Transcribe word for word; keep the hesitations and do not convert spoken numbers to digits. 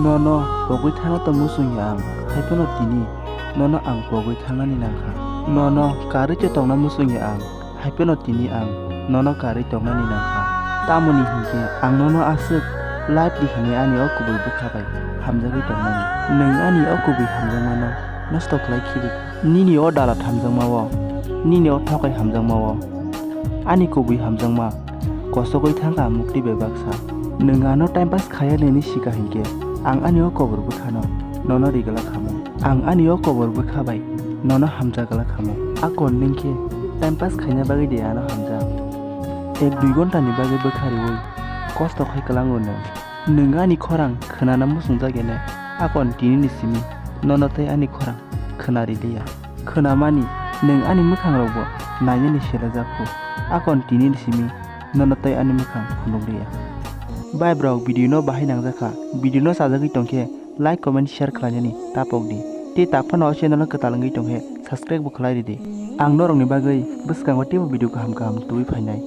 Nono pogwi thangna tong muchungya ang, haiphano tini nono ang pogwi thangnani nangkha. Nono karwi tongna muchungya ang, haiphano tini ang nono karwi tongnani nangkha. Tamoni hinkhe ang nono aswk life di hinwi ani o kubui bwkha bai hamjagwi tongnani. Nwng ani o kubui hamjakmano nosto khlai khibi. Nini o dalat hamjakma-o, nini o thokai hamjakma-o ani kubui hamjakma kosogwi thangkha mukti bai baksa. Nwng ano time pass khaiya nini sika hinkhe ang ani o kobor bwkhano nono rigwlak khamu. Ang ani o kobor bwkha bai nono hamjagwlak khamu. Akon nwng khe time pass khaina bagwi de ano hamjak. Ek dui ghonta ni bagwi bwkha riwi kosto khai kwlango nwng. Nwng ani khorang khwnana muchungjak ene, akon tinini simi nono tei ani khorang khwna riliya. Khwnamani nwng ani mwkhangrokbo nainani selajak kho, akon tinini simi nono tei ani mwkhang phunukliya. Bai borok video no bahai nangjakha, video no chajagwi tongkhe like, comment, share khlainani tapok di. Tei taphano o channel no kwtal wngwi tongkhe subscribe bo khlai ridi. Ang norokni bagwi bwskango teibo video kaham kaham tubui phainai.